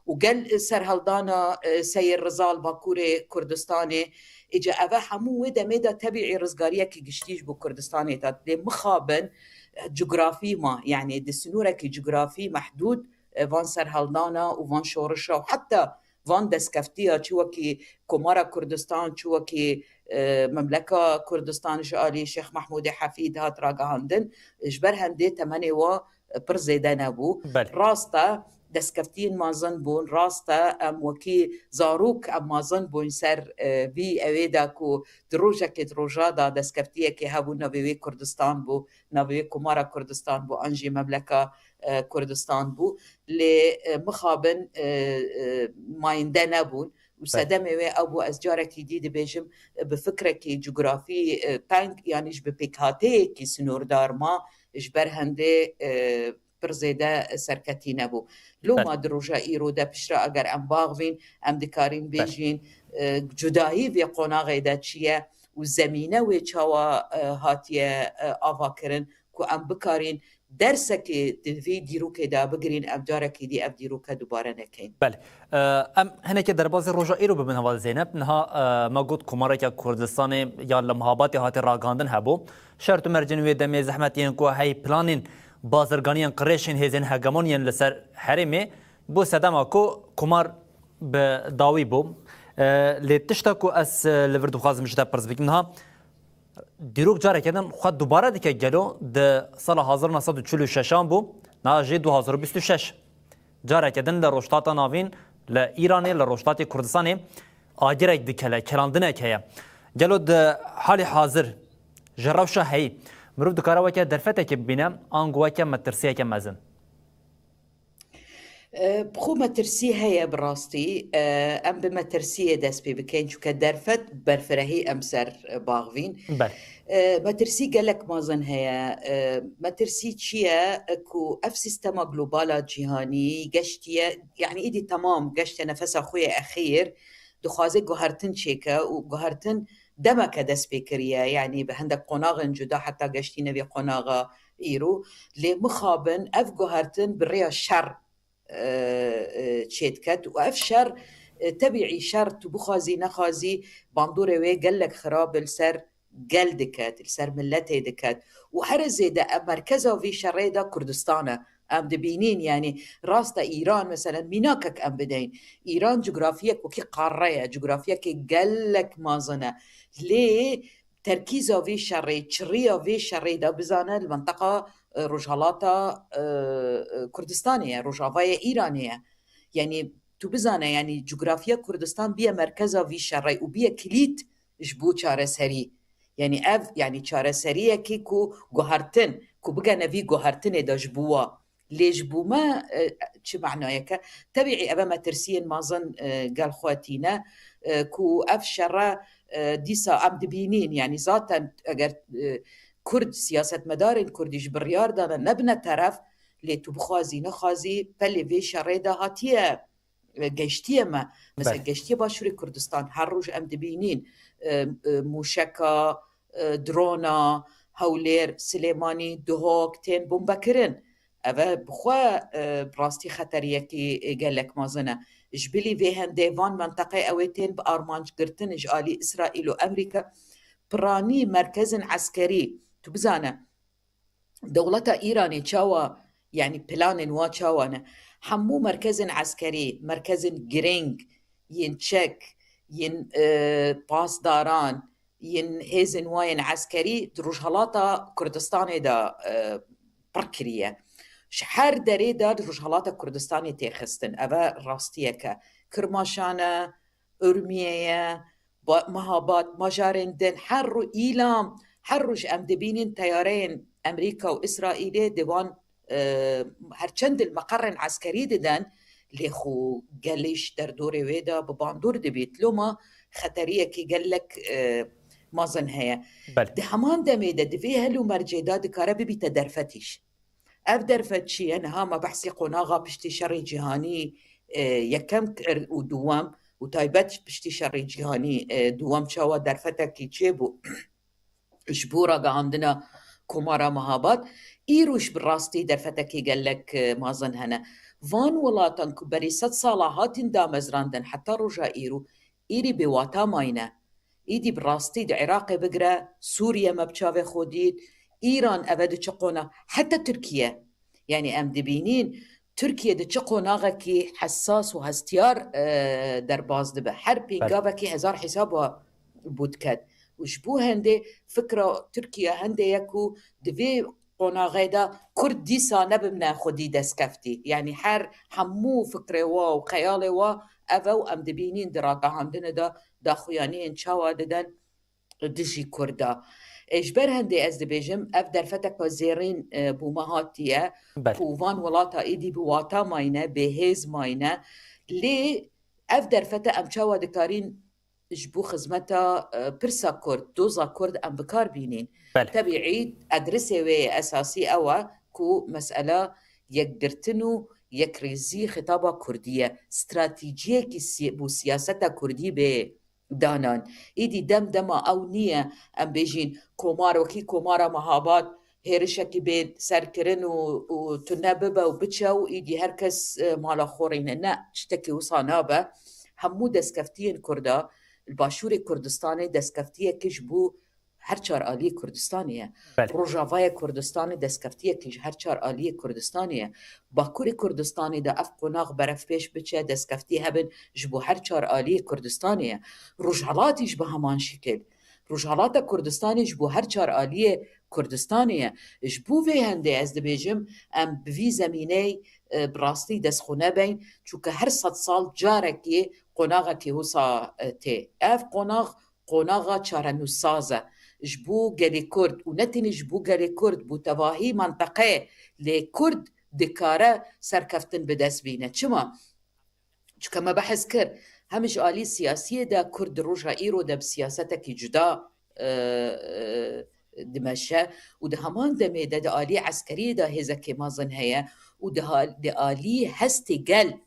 û gel, e, serhildana, e, Seyê Riza li Bakurê Kurdistanê, îca eve hemû wê demê de tebîî rizgariyekî giştî ji bo Kurdistanê de. Lê mixabin, e, cografî ma, yanî di sinûrekî cografî mehdûd, e, van serhildana û van şorişa û heta van destkeftiya çi wekî Komara Kurdistan, çi wekî, e, Memleka Kurdistan ji alî Şêx Mehmûdê Hefîd hat ragihandin, ji ber hendê temenê wa, e, pir zêde nebû. Belê. Rast e, destkeftiyên mezin bûn, rast e, em wekî zarok em mezin bûn ser, e, vî ewê de ku di rojekê di roja de destkeftiyekê hebû, navê wê Kurdistan bû, navê wê Komara Kurdistan bû, an jî Memleka, e, Kurdistan bû. Lê, e, mixabin, e, e, mayînde nebûn û Belê. sedemê wê ew bû, ez carekî dî dibêjim, e, bi fikrekî cografî, e, teng, yanî ji bi pêkhateyekî sinordar ma, ji ber hendê, e, pir zêde serketî nebû. Loma Belê. di roja îro de piştre eger em baxvîn, em dikarîn Belê. bêjîn, e, cudayî vê qonaxê de çi ye û zemîne wê çawa, e, hatiye, e, avakirin ku em bikarîn dersekê di vê dîrokê de bigirîn, em carekî dî ev dîroke dubare nekeyn. Belê. E, em hinekê derbazî roja îro bibin heval Zeynep. Niha, e, me got Komareke Kurdistanê ya li Mihabatê hate ragihandin hebû. Şert û mercên wê demê zehmet yên ku hey planên bazirganiyên qirêşên hêzên hegemon yên li ser herêmê bû sedema ku komar bi dawî bû. E, lê tişta ku ez, e, li vir dixwazim ji te pirs bikim niha, dîrok careke din xwe dubare dike gelo di sala hezar neh sed û çil û şeşan bû, niha jî du hazar û bîst û şeş. Careke din li Rojhilata Navîn, li Îranê, li Rojhilatê Kurdistanê agirek dikele, kelandinek heye. Gelo di halê hazir ji rewşa heyî mirov dikare weke derfetekê bibîne, ango weke metirsiyeke mezin? E, bi xwe metirsî heye bi rastî. E, em bi metirsiyê dest pê bikeyn, çunke derfet berfirehî em ser, e, baxvîn. Belê. E, metirsî gelek mazin heye. E, metirsî çi ye? E, ku ev sîstema globala cîhanî geştiye, yanî îdî temam geşte nefesa xwe yê exîr, dixwaze guhertin çêke û guhertin demeke dest pê kiriye. Yanî bi hindek qonaxên cuda heta geştîne vê qonaxa îro. Lê mixabin ev guhertin bi rêya şer e, e, çêdiket û ev şer, e, tebîî şer tu bixwazî nexwazî bandorê wê gelek xirab li ser gel diket, li ser miletê diket û her zêde ev merkeza vî şerê de Kurdistan e. Em dibînin, yanî rast e Îran, meselen, mînakek em bideyn. Îran cografiyek wekî qare ye, cografiyekê gelek mazin e. Lê terkîza vê şerê, çiriya vê şerê de bizane li minteqa, e, Rojhalata, e, e, Kurdistanê ye, Rojavayê Îranê ye. Yanî tu bizane, yanî cografiya Kurdistan biye merkeza vî şerê û biye kilît ji bo çareserî. Yanî ev, yanî çareseriyekê ku guhertin, ku bigene vî guhertinê de ji bo wa. Lê ji bo me, e, çi manayeke? Tebîî ev e metirsiyên mazin, e, gel xwe tîne, e, ku ev şere, e, dîsa em dibînin, yanî zaten eger, e, Kurd, siyasetmedarên Kurdî ji biryar dane nebine teref, lê tu bixwazî nexwazî pelê vê şerê de hatiye, e, geştiye me. Mesela Belê. Geştiye Başûrê Kurdistan her roj em dibînin, e, e, mûşeka, e, drona, Hewlêr, Silêmanî, Duhok tên bombekirin. Ev e bi xwe, e, bi rastî xeteriyekî, e, gelek mezin e. Ji bilî vê hendê van menteqê ew ê tên bi armanc girtin ji alî Îsraîl û Amerîka. Piranî merkezên eskerî, tu bizane, dewleta Îranê çawa, yanî planên wa çawa ne? Hemû merkezên eskerî, merkezên girîng, yên çek, yên, e, pasdaran, yên hêzên wa yên eskerî di Rojhelata Kurdistanê de, e, pir kiriye. Ji her derê de di Rojhelata Kurdistanê tê xistin. Ev e rastiyek e. Kirmaşan e, Urmiyê ye, Ba-, Mehabad, majarên din, her ro-, Îlam, her roj em dibînin teyareyên Amerîka û Îsraîlê di wan, e, her çend li meqerên eskerî didin, lê xwe gelê ji derdorê wê de bi bandor dibît. Loma xeteriyekî gelek, e, mezin heye. Belê. Di heman demê de di vê hel û mercê de dikare bibîte derfetîş. Ev derfet çi ye? Niha me behsî qonaxa piştî şerê cîhanî, e, yekem kir û duwem û taybet piştî şerê cîhanî, e, duwem çawa derfetekî çêbû ji bo ragihandina Komara Mehabad. Îro ji bi rastî derfetekî gelek, e, mezin hene. Van welatan ku berî sed sala hatin damezrandin heta roja îro, îdî bêwata mayne. Îdî bi rastî di Iraqê bigire, Sûriye me bi çavê xwe dît, Îran eve di çi qona-, heta Tirkiye. Yanî em dibînin, Tirkiye di çi qonaxekî hesas û hestiyar, e, derbas dibe. Her Belê. Pêngavekî hezar hesaba bû diket. Û ji bo hendê fikra Tirkiye hendê ye ku di vê qonaxê de Kurd dîsa nebimne xwedî destkeftî. Yanî her hemû fikrê wa û xeyalê wa ev e û em dibînin di ragihandinê de daxuyaniyên çawa didin dijî Kurda. E, ji ber hendê ez dibêjim, ev derfeteka zêrîn, e, bo me hatiye Belê. Ku van welata êdî bi wata mayne, bêhêz mayne. Lê ev derfete em çawa dikarîn ji bo xizmeta, e, pirsa Kurd, doza Kurd em bi kar bînîn. Belê. Tebîî, adresê wê yê esasî ew e ku mesela yekgirtin û yekrêzî xitaba Kurdî ye. Stratejiyekî si-, bo siyaseta Kurdî bê danan. Îdî dem dema ew niye, em bêjîn, komar wekî Komara Mehabad hêrişekî bê serkirin û, û tune bibe û biçe û îdî her kes, e, mala xwe rîne. Ne, tiştekî wisa nabe. Hemû destkeftiyên Kurda li Başûrê Kurdistanê destkeftiyekî ji bo her çar aliyê Kurdistanê ye. Belê. Rojavaya Kurdistanê destkeftiyekî ji her çar aliyê Kurdistanê ye. Bakurê Kurdistanê de ev qonax berevpêş biçe, destkeftî hebin ji bo her çar aliyê Kurdistanê ye. Rojhelatî ji bi heman şikil. Rojhelata Kurdistanê ji bo her çar aliyê Kurdistanê ye. Ji bo vê hendê ez dibêjim, em bi vî zemîneyê, e, bi rastî destxwe nebeyn, çunke her sed sal carekê qonaxekî wisa, e, tê. Ev qonax, qonaxa çarenûsaz e. Ji bo gelê Kurd û ne tenê ji bo gelê Kurd, bo tevahî menteqeyê, lê Kurd dikare serkeftin bi dest bîne. Çima? Çunke me behs kir, hem ji alî siyasiyê de Kurd di roja îro de bi siyasetekî cuda, e, e, dimeşe û di heman demê de di alî eskeriyê de hêzekê mezin heye û di hal-, di alî hestê gel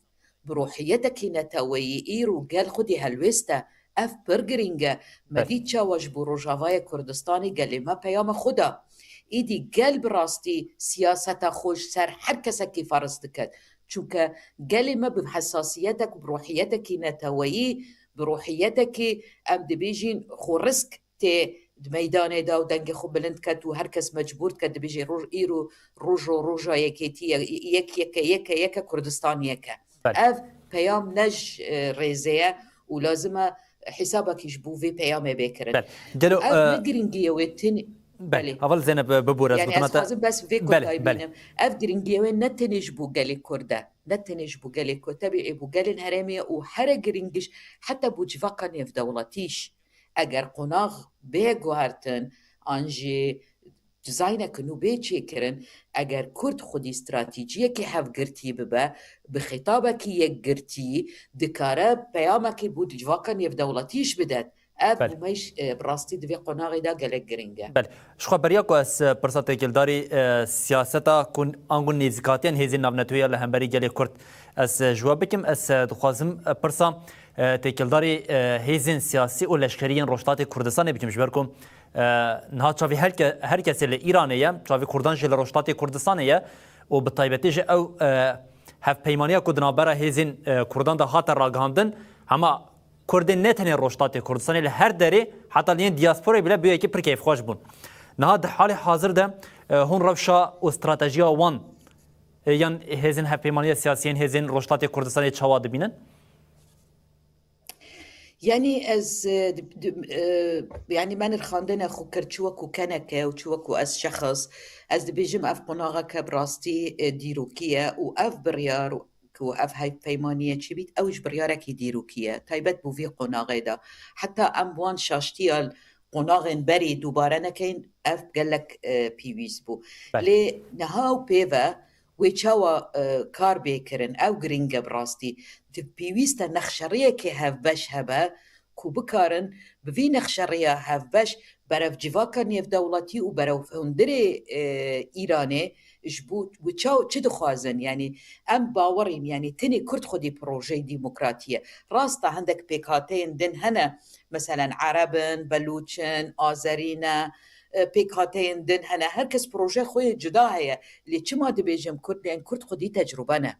bi ruhiyetekî neteweyî îro gel xwedî helwêst e. Ev pir girîng e. Me Belê. dît çawa ji bo Rojavayê Kurdistanê gelê me peyama xwe da. Îdî gel bi rastî siyaseta xwe ji ser her kesekî ferz diket. Çunke gelê me bi hesasiyetek û bi ruhiyetekî neteweyî, bi ruhiyetekî, em dibêjin, xwe risk tê di meydanê de û dengê xwe bilind ket û her kes mecbûr diket, dibêje, roj, îro rojo roja yekêtî ye, yek yeke, yeke yeke Kurdistan yeke. Belê. Ev peyam ne ji, e, rêzê ye û lazim e hesabekî ji bo vê peyamê bê kirin. Belê. Gelo, Ev e, ne girîngiyê wê tin-, Belê. Belê. Heval Zeynep, e, bibûre, ez Yani gotina ez te dixwazim bes vê Belê, kotayî belê. bînim. Ev girîngiyê wê ne tenê ji bo gelê Kurd e, ne tenê ji bo gelê Kurd, tebî ê bo gelên herêmê ye û here girîngiş heta bo civaka nêvdewletîş. Eger qonax bê guhertin, an jî dizaynek nû bê çêkirin, eger Kurd xwedî stratejiyekî hevgirtî bibe, bi xîtabekî yekgirtî, dikare peyamekî bo civaka nêvdewletî jî bidet. Ev Belê. bûmeyş, e, bi rastî di vê qonaxê de gelek girîng e. Belê. Ji xwe beriya ku ez, e, pirsa têkildarî, e, siyaseta ku ango nêzîkatiyan hêzên navnetewî ya li hemberî gelê Kurd ez, e, ji we bikim. Ez, e, dixwazim, e, pirsa, e, têkildarî, e, hêzên siyasî û leşkerî yên Rojhilatê Kurdistanê bikim, ji ber ku E, niha çavî her ke-, her kesê li Îranê ye, çavî Kurdan jî li Rojhilatê Kurdistanê ye û bi taybetî jî ew, e, hevpeymaniya ku di navbera hêzên, e, Kurdan de hate ragihandin, hema Kurdên ne tenê Rojhilatê Kurdistanê, li her derê, heta li yên diasporayê bile bi yekî pir keyfxweş bûn. Niha di halê hazir de, e, hûn rewşa û stratejiya wan, e, yan hêzên hevpeymaniya siyasî yên hêzên Rojhilatê Kurdistanê çawa dibînin? Yanî ez, e, di, di, e, yanî me nirxandine xwe kir çi wekû keneke û çi wekû ez şexs. Ez dibêjim ev qonaxeke bi rastî, e, dîrokî ye û ev biryar ku ev hevpeymaniye çêbît, ew ji biryarekî dîrokî ye. Taybet bû vî qonaxê de. Heta em wan şaştiya qonaxên berî dubare nekeyin, ev gelek, e, pîwîst bû. Belê. Lê niha û pê ve wê çawa, e, kar bê kirin? Ew girîng e bi rastî. Di pêwîst e nexşeriyekê hevbeş hebe ku bikarin bi vî nexşeriya hevbeş berev civaka nêvdewletî û berev hundirê, e, Îranê ji bo wê çaw çi dixwazin? Yanî em bawerîn, yanî tenê Kurd xwedî projeyê demokratî ye. Rast e hindek pêkhateyên din hene, meselen Ereb in, Belûç in, Azerî ne, e, pêkhateyên din hene. Her kes proje xwe yê cuda heye. Lê çima dibêjim Kurd? Lê Kurd xwedî tecrube ne.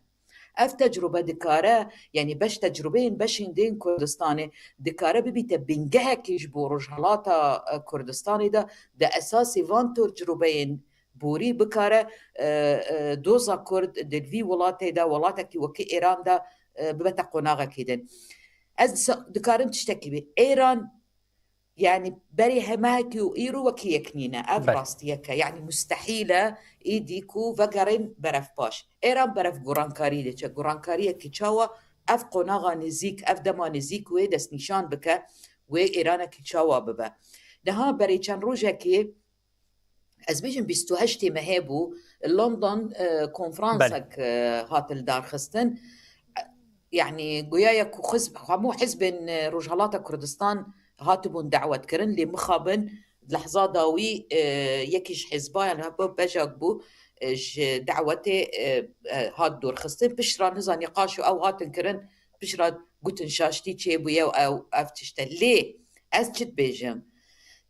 Ev tecrube dikare, yanî beş tecrubeyên beşên din Kurdistanê dikare bibîte bingehekî ji bo Rojhelata, e, Kurdistanê de, di esasê van tecrubeyên borî bikare, e, e, doza Kurd di vî welatê de, welatekî wekî Êran de, e, bibete qonaxekî din. Ez disa-, dikarim tiştekî bê. Êran, yanî berê hemehekî û îro wekî yek nîne. Ev Belê. rastiyek e. Yanî mustehîl e îdî ku vegerên berevpaş. Êran berev gurankarî diçe. Gurankariyekî çawa? Ev qonaxa nêzîk, ev dema nêzîk wê destnîşan bike, wê Êranekî çawa bibe. Niha berê çend rojekê, ez bêjim bîst û heştê mehê bû, London, e, Belê. konferansek, e, hat lidarxistin. Yanî goya ye ku xizb-, hemû hizbên, e, Rojhelata Kurdistan hatibûn dawetkirin, lê mixabin lehza dawî, e, yekî ji hizba, yanî heba bejak bû, e, ji dawetê, e, e, hat dorxistin. Pişt re niza nîqaş û ew hatin kirin, pişt re gotin şaştî çêbûye û ew, ev tişt e. Lê ez çi dibêjim?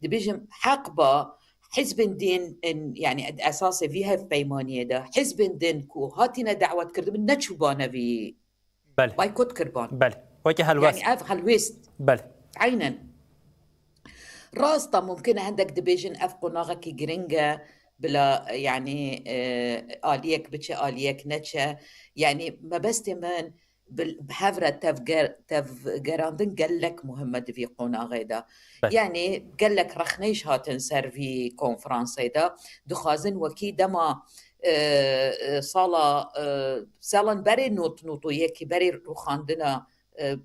Dibêjim heq ba hizbên din, in, yanî esasê vî hevpeymaniyê de hizbên din ku hatine dawetkirin neçûbane vî Belê. Baykot kirban. Belê. Weke helwest. Yani ev helwest. Belê. Aynen. Rast e, mumkin e hindek dibêjin ev qonaxekî giring e, bila, yani, e, aliyek biçe, aliyek neçe. Yani mebestê min bi, bi hev re tevger-, tevgerandin gelek muhim e di vî qonaxê de. Belê. Yani gelek rexneyş hatin ser vî konferansê de. Dixwazin wekî dema e, e, sala, e, salan berê not, not û yekî berê rûxandina, e,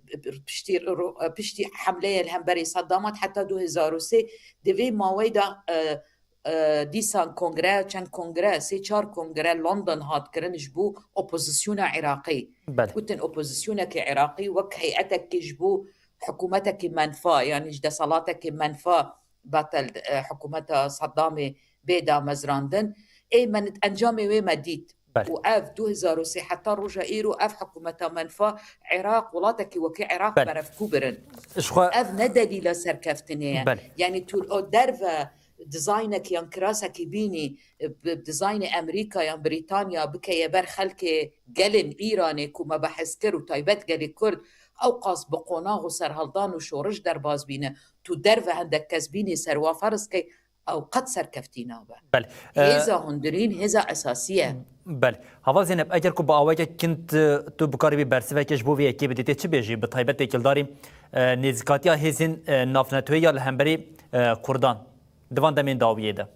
piştî rû-, e, piştî hemleyê li hemberî Seddamat heta du hezar û sê, di vê maweyê de, e, e, dîsan kongre, çend kongre, sê çar kongre London hat kirin ji bo opozisyona Iraqê. Belê. Gotin opozisyonekî Iraqî wek heyetekî ji bo hikûmetekî menfa, yanî ji desalatekî menfa betel, e, hikûmeta Saddamê bê damezrandin. Ê me encamê wê me dît. Belê. Û ev du hezar û sê heta roja îro ev hikûmeta menfa Iraq, welatekî wekî Iraq Belê. Berevkû birin. Ji xwe Ev ne delîla serkeftinê ye. Belê. Yanî tu o derve dizaynek yan kirasekî bînî, bi dizaynê Amerîka yan Brîtanya bikeye ber xelkê gelên Îranê ku me behs kir û taybet gelê Kurd, ew qas bi qonax û serhildan û şoriş derbas bîne, tu derve hendek kes bînî serwa ferz key, ew qet serkeftî nabe. Belê. Hêza hundirîn, hêza esasî ye. Belê. Hava Zeynep, eger ku bi aweke kin tu, tu bikaribî bersiveke ji bo vê yekê bidî, tê çi bêjî? Bi taybet têkildarî, e, nêzîkatiya hêzên, e, navneteweyî ya li hemberî, e, Kurdan di van demên dawiyê de.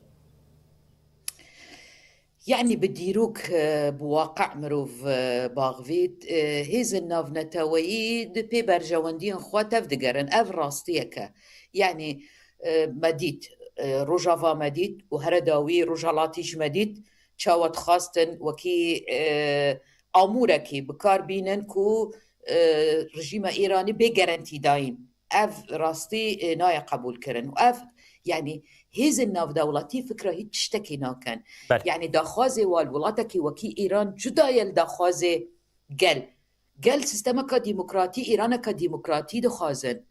Yanî bi dîrok, e, bi waqe mirov, e, baxivît, e, hêzên navneteweyî di pê berjewendiyên xwe tev digerin. Ev rastiyek e. Yanî, e, me dît, e, Rojava me dît û here dawî Rojhelatî jî me dît, çawa dixwastin wekî, e, amûrekî bi kar bînin ku, e, rejîma Îranî bê gerentî dayîn. Ev rastî, e, nayê qebûlkirin. Û ev, yanî hêzên navdewletî fikra hîç tiştekî nakin. Belê. Yanî daxwazê wan welatekî wekî Îran cuda ye li daxwazê gel. Gel sîstemeka demokratî, Îraneka demokratî dixwazin.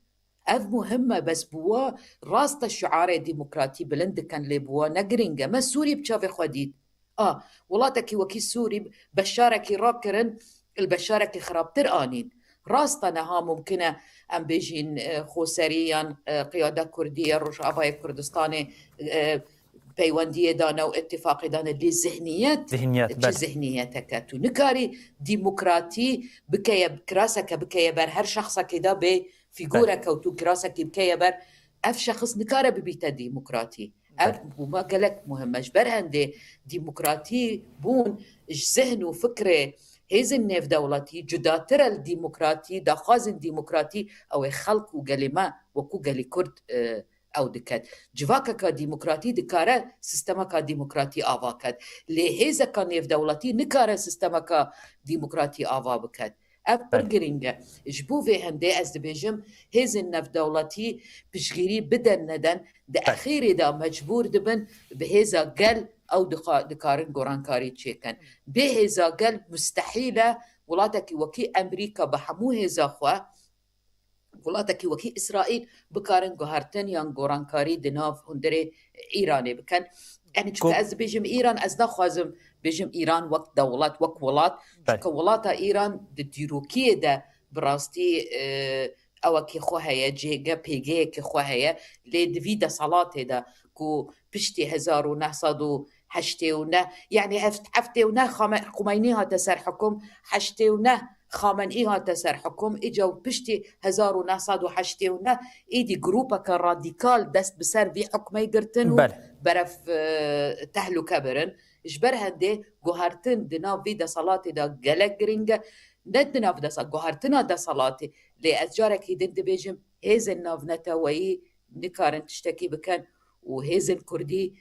Ev muhim e, bes bi wa rast e şiarê demokratî bilind dikin, lê bi wa ne girîng e. Me Sûrî bi çavê xwe dît. A, welatekî wekî Sûrî beşarekî rakirin, li beşarekî xirabtir anîn. Rast e niha mumkin e em bêjîn, e, xoserî yan, e, qiyada kurdî ya Rojavayê Kurdistanê, e, peywendiyê dane û îtîfaqê dane, lê zihniyet, Zihniyet, çi belê. Zihniyeteke tu nikarî demokratî bikeye, kiraseke bikeye ber her şexsekê de bê fîgureke û tu kirasekî bikeye ber, ev şexs nikare bibîte demokratî. Ev Belê. Bo me gelek muhim e. Ji ber hendê demokratî bûn ji zihn û fikrê hêzên nêvdewletî cudatir e li demokratî, daxwazên demokratî ew ê xelk û gelê me wekû gelî Kurd, e, ew diket. Civakeka demokratî dikare sîstemeka demokratî ava ket. Lê hêzeka nêvdewletî nikare sîstemeka demokratî ava biket. Ev pir Belê. Girîng e. Ji bo vê hindê ez dibêjim, hêzên navdewletî piştgirî biden neden, di Belê. Exîrê de mecbûr dibin bi hêza gel ew diqa-, dikarin gorankarî çêkin. Bê hêza gel mustehîl e welatekî wekî Amerîka bi hemû hêza xwe, welatekî wekî Îsraîl bikarin guhertin yan gorankarî di nav hundirê Îranê bikin. Yanî çunke Ku- ez dibêjim Îran, ez naxwazim bêjim Îran wek dewlet, wek welat. Belê. Çunke welata Îran di dîrokiyê de bi rastî, e, ewekî xwe heye, cêge pêgeyekî xwe heye. Lê di vî desalatê de ku piştî hezar û neh sed û heştê û neh, yanî heft-, heftê û neh Xame-, Xumeynî hate ser hikum, heştê û neh Xamenî hate ser hikum, îca û piştî hezar û neh sed û heştê û neh êdî grûpeke radîkal dest bi ser vî hukmê girtin û Belê. Berev, e, tehlûke birin. Ji ber hendê guhertin di nav vî desalatê de gelek girîng e. Ne di nav desa-, guhertina desalatê, lê ez carekî din dibêjim, hêzên navneteweyî nikarin tiştekî bikin û hêzên kurdî,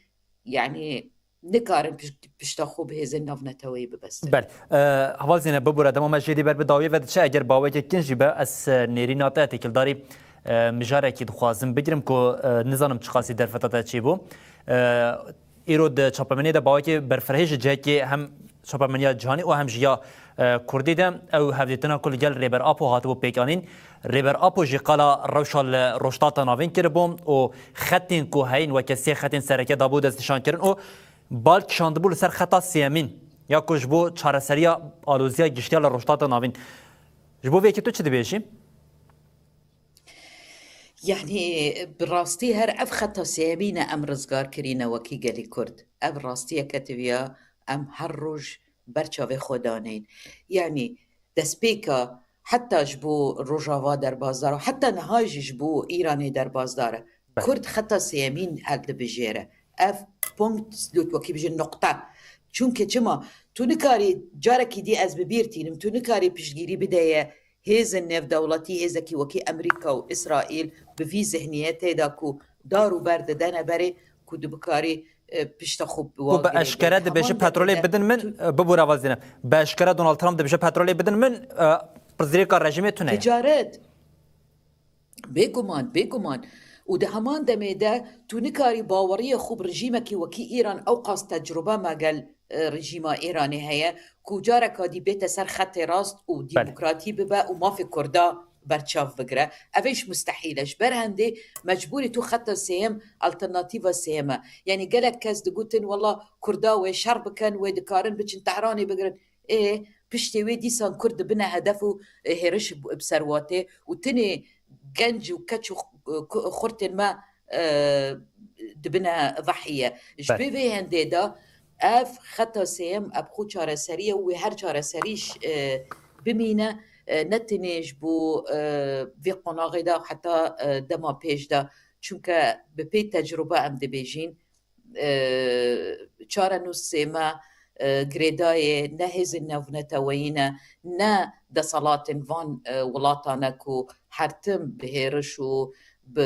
yanî nikarin piş-, pişta xwe bi hêzên navneteweyî bibestin. Belê. E, Heval Zeynep, bibûre, dema me jêdî ber bi dawiyê ve diçe, eger bawekê kin jî be, ez, e, nêrîna te têkildarî, e, mijarekî dixwazim bigirim ku, e, nizanim çiqasî derfeta te çêbû. E, îro di çapemeniyê de bawekê berfirehî ji cihekê hem çapemeniya cîhanî û hem jî ya, e, kurdî de ew hevdîtina ku li gel Rêber Apo hatibû pêkanîn. Rêber Apo jî qala rewşa li Rojhilata Navîn kiribû û xetên ku heyîn weke sê xetên sereke dabû destnîşankirin û bal kişandibû li ser xeta sêyemîn ya ku ji bo çareseriya aloziya giştiya li Rojhilata Navîn. Ji bo vê yekê tu çi dibêjî? Yanî bi rastî her ev xeta sêyemîn e em rizgar kirîne wekî gelî Kurd. Ev rastiyeke tiviya em her roj ber çavê xwe danîn. Yanî destpêka heta ji bo Rojava derbasdar û heta niha jî ji bo Îranê derbasdar e. Belê. Kurd xeta sêyemîn hildibijêre. Ev punkt, wekî bijin, nuqte. Çunke çima? Tu nikarî, carekî dî ez bi bîr tînim, tu nikarî piştgirî bideye hêzên nêvdewletî, hêzekî wekî Amerîka û Îsraîl bi vî zihniyetê de ku dar û ber didene berê, ku tu bikarî e, pişta xwe bi wan girê bê. Ku bi eşkere dibêje petrolê bidin min, e, bibûre Eva Zeynep. Bi eşkere Donald Trump dibêje petrolê bidin min, e, pirsgirêka rejîmê tune ye. Ticaret. Bêguman, bêguman. Û di heman demê de tu nikarî baweriyê xwe bi rejîmekî wekî Îran, ew qas tecrube me gel, e, rejîma Îranê heye, ku careka dî bête ser xetê rast û Belê. demokratî bibe û mafê Kurda berçav bigire. Ev ê ji mustehîl e. Ji ber hendê mecbûrî tu xeta sêyem, alternatîva sêyem e. Yanî gelek kes digotin, wela Kurda wê şer bikin, wê dikarin biçin Tehranê bigirin. Ê, piştê wê dîsan Kurd dibine hedef û, e, hêriş bi, bi ser watê û tinê genc û keç û xu-, xu-, xurtên me, e, dibine zehîye. Ji Belê. bê vê hendê de ev xeta sêyem, ev xwe çareserî ye û wê her çareserî ji, e, bimîne, e, ne tenê ji bo, e, vê qonaxê de heta, e, dema pêş de. Çunke bi pê tecrube em dibêjin, e, çare nû sê me, e, girêdayê ne hêzên navneteweyî ne, ne deselatên van, e, welatan e ku her tim bi hêriş û bi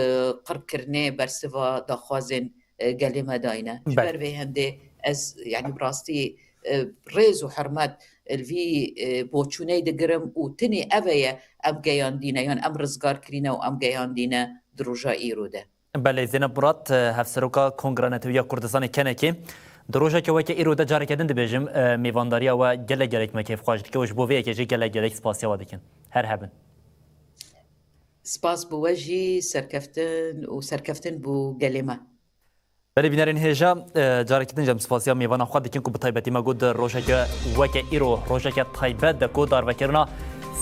qirpkirinê bersiva daxwazên, e, gelê me dayne. Ji Belê. ber vê hendê ez, yanî bi rastî, e, rêz û hurmet li vî, e, boçûneyê digirim û tenê ev e ye em geyandîne, yan em rizgar kirîne û em geyandîne di roja îro de. Belê, Zeynep Murat, e, Hevseroka Kongra Netewî ya Kurdistanê kenekê. Di rojeke weke îro de careke din dibêjim, e, mêvandariya we gelek gelek me kêfxweş dike û ji bo vê yekê jî gelek gelek spasiya we dikin. Her hebin. Spas bo we jî, serkeftin û serkeftin bo gelê me. Belê bînerên hêja, e, careke din jî em spasiya mêvana xwe dikin ku bi taybetî me got di rojeke weke îro, rojeke taybet de ku darvekirina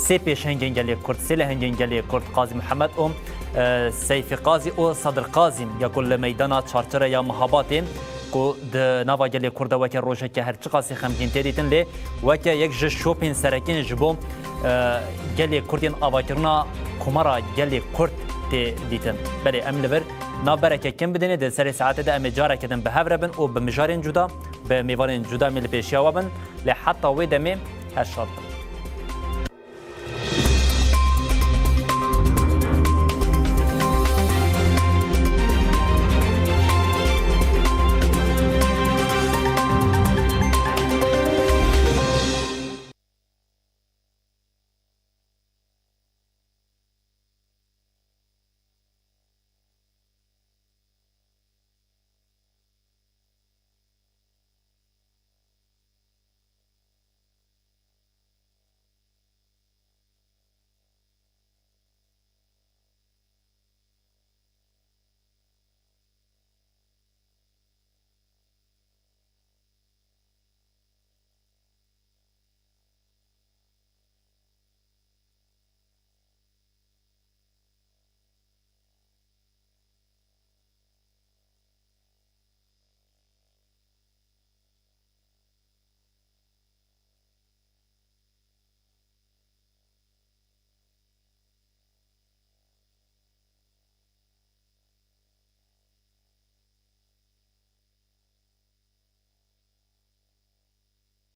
sê pêşengên gelê Kurd, sê lehengên gelê Kurd, Qazî Mihemed û, e, Seyfî Qazî û Sedir Qazî ya ku li meydana Çarçire ya Mehabatê ku di nava gelê Kurd de weke rojeke her çiqasî xemgîn tê dîtin, lê weke yek ji şopên serekên ji bo, e, gelê Kurd yên avakirina Komara Gelê Kurd tê dîtin. Belê em li vir navbereke kin bidinê, di serê saetê de em ê careke din bi hev re bin û bi mijarên cuda, bi mêvanên cuda em ê li pêşiya we bin. Lê heta wê demê her şad bin.